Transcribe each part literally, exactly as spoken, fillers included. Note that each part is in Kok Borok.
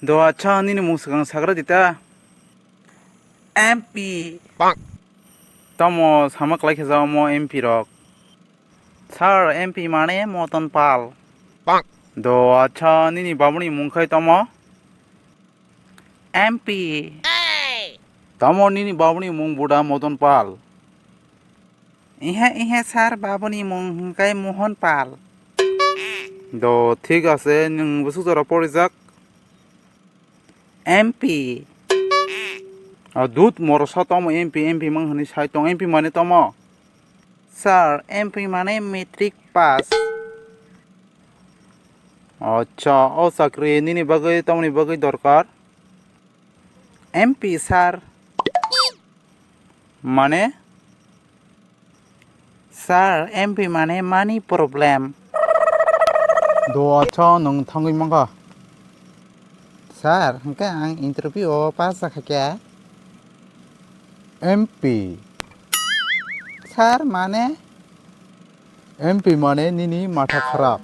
Do acha, nini mung swkang sagra dita. M P. Tamo sama kwlai khe jao mo M P rok. Sir, M P mane Moton Pal. Do acha, nini babuni mung khai tamo? M P. Tamo nini babuni mung buda Moton Pal? Ihe, ihe, sir, babuni mung hwnkhe Mohon Pal. Do, thik ase, nwng bwswk jora porijak? M P. A, dut, morosa tamo M P, M P mang hwnwi sai tong, M P mane tamo? Sir, M P mane matric pass. Acha, o chakri nini bagwi, tamoni bagwi dorkar? M P, sir. Mane? Sir, M P mane money problem. Do acha, nwng thangwi mankha. Sir, hwnkhe ang interview o pass jakha khe. M P. Sir, mane? M P mane nini matha kharap.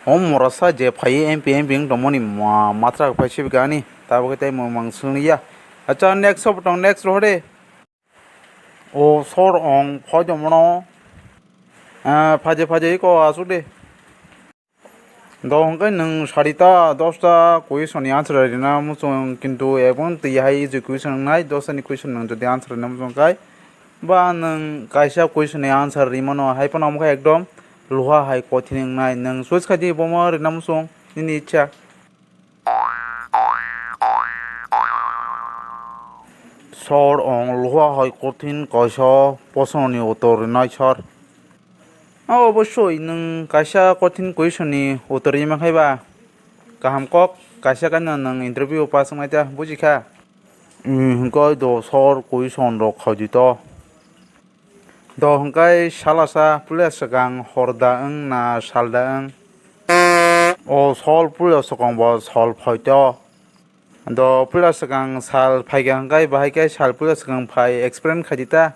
O morosa je phai M P, M P wng tongmani ma-, matra phai sibigani, tabuk tei mung mang swngya. Acha, next sop tong, next rohde. O sor ong phai tongmano. Ah, phaje phaje ko asuk de. Do hwnkhe nwng sarita dosta question ni answer rina muchung, kintu ebong twi hai easy question wngnai, dosta ni question nwng jodi answer rina muchung kai, ba nwng kaisa question ni answer rimano hai phano omo khe ekdom luha hai kothin wngnai, nwng choice khai di bomo rina muchung nini ichha. Sor ong luha hai kothin kaisa proshno ni uttor rinai sir. O, obosoi, nwng kaisa kothin question ni uttor rima khai ba kaham kok, kaisa kaino nwng interview pass wngnai ta, buji kha? Em, hwnkhe do sor question rok khai di to. Do hwnkhe salasa puila swkang hor da wng na sal da wng? O sol puila swkang bo sol phai to. Do puila swkang sal phaikha hwnkhe bahai khe sal puila swkang phai explain khai di ta.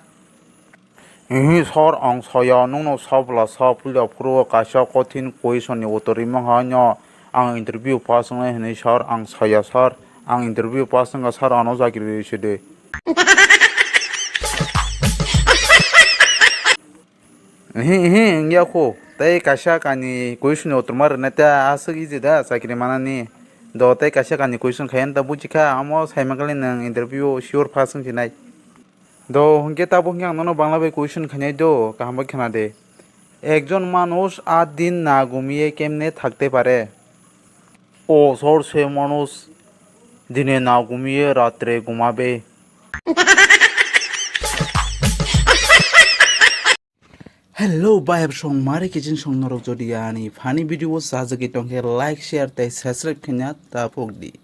Ihi sor ang saya, nwngno sabla sa puila phuru o kaisa kothin question ni uttor rima hai no ang interview pass wngnai hwnwi sir ang saya sir, ang interview pass wngkha sir ano chakri rwi se de. Ihi, ihi, wngya kho. Tei kaisa kani question ni uttor ma rwnai ta aswk easy da chakri manani. Do tei kaisa kani question khai ta buji kha, amo sai mankali nwng interview sure pass wng sinai. Do hwnkhe tabuk hwnkhe ang nono Bangla bai question khainai do, kaham bai khna de. Ekjon manush aat din na ghumiye kemne thakte pare? O sor se manush dine na ghumiye ratre ghumabe. Hello, bayap song mari kiching song norok jodi ani funny video o sajagwi tongkhe like, share tei subscribe khaina ta pokdi.